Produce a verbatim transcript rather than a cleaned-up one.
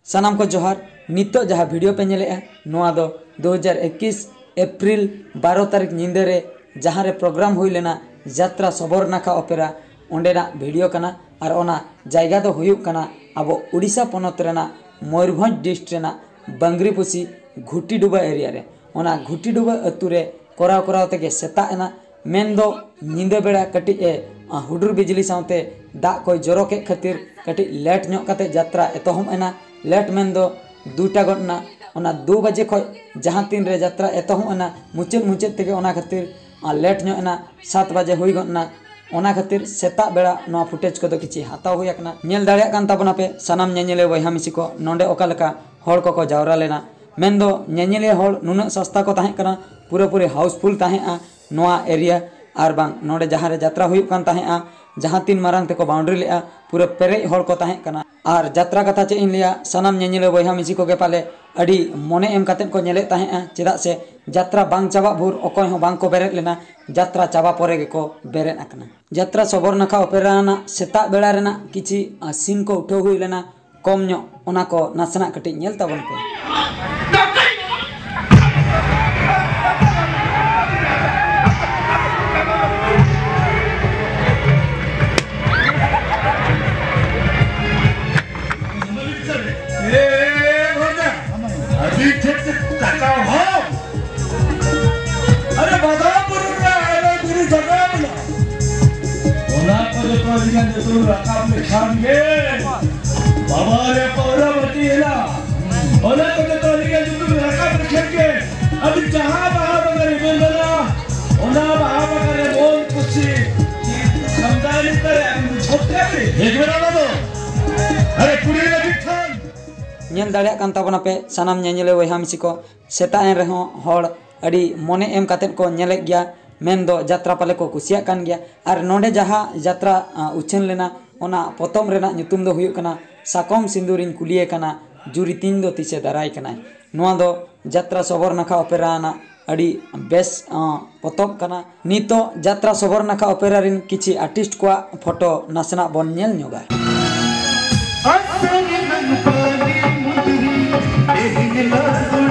ᱥᱟᱱᱟᱢ ᱠᱚ ᱡᱚᱦᱟᱨ᱾ ᱱᱤᱛᱚᱜ ᱡᱟᱦᱟᱸ ᱵᱷᱤᱰᱤᱭᱳ ᱯᱮ ᱧᱮᱞᱮᱜᱼᱟ, ᱱᱚᱣᱟ ᱫᱚ ᱫᱩ ᱦᱟᱡᱟᱨ ᱮᱠᱩᱥ ᱮᱯᱨᱤᱞ ᱵᱟᱨᱚ ᱛᱟᱹᱨᱤᱠᱷ ᱧᱤᱫᱟᱹ ᱨᱮ ᱡᱟᱦᱟᱸ ᱨᱮ ᱯᱨᱳᱜᱨᱟᱢ ᱦᱩᱭ ᱞᱮᱱᱟ ᱡᱟᱛᱨᱟ ᱥᱚᱵᱚᱨ ᱱᱟᱠᱷᱟ ᱚᱯᱮᱨᱟ, ᱚᱸᱰᱮᱱᱟᱜ ᱵᱷᱤᱰᱤᱭᱳ ᱠᱟᱱᱟ᱾ ᱟᱨ ᱚᱱᱟ ᱡᱟᱭᱜᱟ ᱫᱚ ᱦᱩᱭᱩᱜ ᱠᱟᱱᱟ ᱟᱵᱚ ᱩᱰᱤᱥᱟ ᱯᱚᱱᱚᱛ ᱨᱮᱱᱟᱜ ᱢᱚᱭᱩᱨᱵᱷᱚᱸᱡᱽ ᱰᱤᱥᱴ ᱨᱮᱱᱟᱜ ᱵᱟᱝᱜᱽᱨᱤᱯᱚᱥᱤ ᱜᱷᱩᱴᱤᱰᱩᱵᱟ ᱮᱨᱤᱭᱟ ᱨᱮ᱾ ᱚᱱᱟ ᱜᱷᱩᱴᱤᱰᱩᱵᱟ ᱟᱹᱛᱩ ᱨᱮ ᱠᱚᱨᱟᱣ ᱠᱚᱨᱟᱣ ᱛᱮᱜᱮ ᱥᱮᱛᱟᱜ ᱮᱱᱟ᱾ ᱢᱮᱱᱫᱚ ᱧᱤᱫᱟᱹ ᱵᱮᱲᱟ ᱠᱟᱹᱴᱤᱡ ᱮ, ᱟ, ᱦᱩᱰᱩᱨ ᱵᱤᱡᱽᱞᱤ ᱥᱟᱶᱛᱮ ᱫᱟᱜ ᱠᱚᱭ ᱡᱚᱨᱚ ᱠᱮᱫ ᱠᱷᱟᱹᱛᱤᱨ ᱠᱟᱹᱴᱤᱡ ᱞᱮᱴ ᱧᱚᱜ ᱠᱟᱛᱮ ᱡᱟᱛᱨᱟ ᱮᱛᱚᱦᱚᱵ ᱮᱱᱟ᱾ ᱞᱮᱴ ᱢᱮᱱᱫᱚ ᱫᱩᱴᱟ ᱜᱚᱫ ᱮᱱᱟ᱾ ᱚᱱᱟ ᱫᱩ ᱵᱟᱡᱮ ᱠᱷᱚᱡ ᱡᱟᱦᱟᱸ ᱛᱤᱱ ᱨᱮ ᱡᱟᱛᱨᱟ ᱮᱛᱚᱦᱚᱵ ᱮᱱᱟ, ᱢᱩᱪᱟᱹᱫ ᱢᱩᱪᱟᱹᱫ ᱛᱮᱜᱮ ᱚᱱᱟ ᱠᱷᱟᱹᱛᱤᱨ, ᱟ, ᱞᱮᱴ ᱧᱚᱜ ᱮᱱᱟ, ᱥᱟᱛ ᱵᱟᱡᱮ ᱦᱩᱭ ᱜᱚᱫ ᱮᱱᱟ᱾ ᱚᱱᱟ ᱠᱷᱟᱹᱛᱤᱨ ᱥᱮᱛᱟᱜ ᱵᱮᱲᱟ ᱱᱚᱣᱟ ᱯᱷᱩᱴᱮᱡᱽ ᱠᱚᱫᱚ ᱠᱤᱪᱷᱤ ᱦᱟᱛᱟᱣ ᱦᱩᱭ ᱟᱠᱟᱱᱟ᱾ ᱧᱮᱞ ᱫᱟᱲᱮᱭᱟᱜ ᱠᱟᱱ ᱛᱟᱵᱚᱱᱟᱯᱮ ᱥᱟᱱᱟᱢ ᱧᱮᱧᱮᱞᱤᱭᱟᱹ ᱵᱚᱭᱦᱟ ᱢᱤᱥᱤ ᱠᱚ, ᱱᱚᱰᱮ ᱚᱠᱟ ᱞᱮᱠᱟ ᱦᱚᱲ ᱠᱚᱠᱚ ᱡᱟᱣᱨᱟ ᱞᱮᱱᱟ᱾ ᱢᱮᱱᱫᱚ ᱧᱮᱧᱮᱞᱤᱭᱟᱹ ᱦᱚᱲ ᱱᱩᱱᱟᱹᱜ ᱥᱚᱥᱛᱟ ᱠᱚ ᱛᱟᱦᱮᱸ ᱠᱟᱱᱟ, ᱯᱩᱨᱟᱹᱯᱩᱨᱤ ᱦᱟᱣᱩᱥᱯᱷᱩᱞ ᱛᱟᱦᱮᱸᱜᱼᱟ ᱱᱚᱣᱟ ᱮᱨᱤᱭᱟ᱾ ᱟᱨ ᱵᱟᱝ ᱱᱚᱰᱮ ᱡᱟᱦᱟᱸ ᱨᱮ ᱡᱟᱛᱨᱟ ᱦᱩᱭᱩᱜ ᱠᱟᱱ ᱛᱟᱦᱮᱸᱜᱼᱟ, ᱡᱟᱦᱟᱸ ᱛᱤᱱ ᱢᱟᱨᱟᱝ ᱛᱮᱠᱚ ᱵᱟᱣᱩᱱᱰᱨᱤ ᱞᱮᱜᱼᱟ, ᱯᱩᱨᱟᱹ ᱯᱮᱨᱮᱡ ᱦᱚᱲ ᱠᱚ ᱛᱟᱦᱮᱸ ᱠᱟᱱᱟ᱾ ᱟᱨ ᱡᱟᱛᱨᱟ ᱠᱟᱛᱷᱟ ᱪᱮᱫ ᱤᱧ ᱞᱟᱹᱭᱟ, ᱥᱟᱱᱟᱢ ᱧᱮᱧᱮᱞᱤᱭᱟᱹ ᱵᱚᱭᱦᱟ ᱢᱤᱥᱤ ᱠᱚᱜᱮ ᱯᱟᱞᱮ ᱟᱹᱰᱤ ᱢᱚᱱᱮ ᱮᱢ ᱠᱟᱛᱮᱫ ᱠᱚ ᱧᱮᱞᱮᱫ ᱛᱟᱦᱮᱸᱜᱼᱟ, ᱪᱮᱫᱟᱜ ᱥᱮ ᱡᱟᱛᱨᱟ ᱵᱟᱝ ᱪᱟᱵᱟᱜ ᱵᱷᱳᱨ ᱚᱠᱚᱭ ᱦᱚᱸ ᱵᱟᱝ ᱠᱚ ᱵᱮᱨᱮᱫ ᱞᱮᱱᱟ, ᱡᱟᱛᱨᱟ ᱪᱟᱵᱟ ᱯᱚᱨᱮ ᱜᱮᱠᱚ ᱵᱮᱨᱮᱫ ᱟᱠᱟᱱᱟ᱾ ᱡᱟᱛᱨᱟ ᱥᱚᱵᱚᱨ ᱱᱟᱠᱷᱟ ᱚᱯᱮᱨᱟ ᱨᱮᱱᱟᱜ ᱥᱮᱛᱟᱜ ᱵᱮᱲᱟ ᱨᱮᱱᱟᱜ ᱠᱤᱪᱷᱤ, ᱟ, ᱥᱤᱱ ᱠᱚ ᱩᱴᱷᱟᱹᱣ ᱦᱩᱭ ᱞᱮᱱᱟ, ᱠᱚᱢ ᱧᱚᱜ, ᱚᱱᱟ ᱠᱚ ᱱᱟᱥᱮᱱᱟᱜ ᱠᱟᱹᱴᱤᱡ ᱧᱮᱞ ᱛᱟᱵᱚᱱ ᱯᱮ᱾ ए, ए, ए, भौजा, अभी ठीक से टका हो। अरे, बादाम बुरुंगा, अरे, मेरी जगह मिला। ᱚᱱᱟ ᱠᱚ ᱡᱚᱛᱚ ᱟᱹᱰᱤ ᱜᱟᱱ ᱡᱚᱛᱚ ᱨᱟᱠᱟᱵ ᱞᱮᱠᱷᱟᱱ ᱜᱮ, ᱵᱟᱵᱟ ᱨᱮ ᱯᱟᱹᱣᱨᱟᱹ ᱵᱟᱹᱴᱤ ᱦᱮᱱᱟᱜ, ᱚᱱᱟ ᱠᱚ ᱡᱚᱛᱚ ᱟᱹᱰᱤ ᱜᱟᱱ ᱡᱚᱛᱚ ᱨᱟᱠᱟᱵ ᱞᱮᱠᱷᱟᱱ ᱜᱮ, ᱟᱫᱚ ᱡᱟᱦᱟᱸ ᱵᱟᱦᱟ ᱵᱟᱜᱟᱱ ᱨᱮ ᱵᱮᱱ ᱵᱮᱱᱟ, ᱚᱱᱟ ᱵᱟᱦᱟ ᱵᱟᱜᱟᱱ ᱨᱮ ᱢᱚᱱ ᱠᱩᱥᱤ ᱠᱷᱟᱱᱫᱟᱱᱤ ᱛᱟᱨᱮ ᱟᱢ ᱡᱷᱚᱛᱚ ᱯᱮ ᱦᱮᱡ ᱵᱮᱱᱟ ᱵᱟᱵᱟ᱾ ᱟᱨᱮ ᱠᱩᱲᱤ ᱞᱟᱹᱜᱤᱫ ᱠᱷᱟᱱ᱾ ᱧᱮᱞ ᱫᱟᱲᱮᱭᱟᱜ ᱠᱟᱱ ᱛᱟᱵᱚᱱᱟᱯᱮ ᱥᱟᱱᱟᱢ ᱧᱮᱧᱮᱞᱤᱭᱟᱹ ᱵᱚᱭᱦᱟ ᱢᱤᱥᱤ ᱠᱚ, ᱥᱮᱛᱟᱜ ᱮᱱ ᱨᱮᱦᱚᱸ ᱦᱚᱲ ᱟᱹᱰᱤ ᱢᱚᱱᱮ ᱮᱢ ᱠᱟᱛᱮᱫ ᱠᱚ ᱧᱮᱞᱮᱫ ᱜᱮᱭᱟ, ᱢᱮᱱᱫᱚ ᱡᱟᱛᱨᱟ ᱯᱟᱞᱮ ᱠᱚ ᱠᱩᱥᱤᱭᱟᱜ ᱠᱟᱱ ᱜᱮᱭᱟ᱾ ᱟᱨ ᱱᱚᱰᱮ ᱡᱟᱦᱟᱸ ᱡᱟᱛᱨᱟ, ᱟ, ᱩᱪᱷᱟᱹᱱ ᱞᱮᱱᱟ, ᱚᱱᱟ ᱯᱚᱛᱚᱵ ᱨᱮᱱᱟᱜ ᱧᱩᱛᱩᱢ ᱫᱚ ᱦᱩᱭᱩᱜ ᱠᱟᱱᱟ ᱥᱟᱠᱚᱢ ᱥᱤᱸᱫᱩᱨᱤᱧ ᱠᱩᱞᱤᱭᱮ ᱠᱟᱱᱟ, ᱡᱩᱨᱤ ᱛᱤᱧ ᱫᱚ ᱛᱤᱥᱮ ᱫᱟᱨᱟᱭ ᱠᱟᱱᱟᱭ᱾ ᱱᱚᱣᱟ ᱫᱚ ᱡᱟᱛᱨᱟ ᱥᱚᱵᱚᱨ ᱱᱟᱠᱷᱟ ᱚᱯᱮᱨᱟ ᱨᱮᱱᱟᱜ ᱟᱹᱰᱤ ᱵᱮᱥ, ᱟᱸ, ᱯᱚᱛᱚᱵ ᱠᱟᱱᱟ᱾ ᱱᱤᱛᱚᱜ ᱡᱟᱛᱨᱟ ᱥᱚᱵᱚᱨ ᱱᱟᱠᱷᱟ ᱚᱯᱮᱨᱟ ᱨᱮᱱ ᱠᱤᱪᱷᱤ ᱟᱨᱴᱤᱥᱴ ᱠᱚᱣᱟᱜ ᱯᱷᱳᱴᱳ ᱱᱟᱥᱮᱱᱟᱜ ᱵᱚᱱ ᱧᱮᱞ ᱧᱚᱜᱟ᱾ ᱜᱤᱞᱟᱹᱥ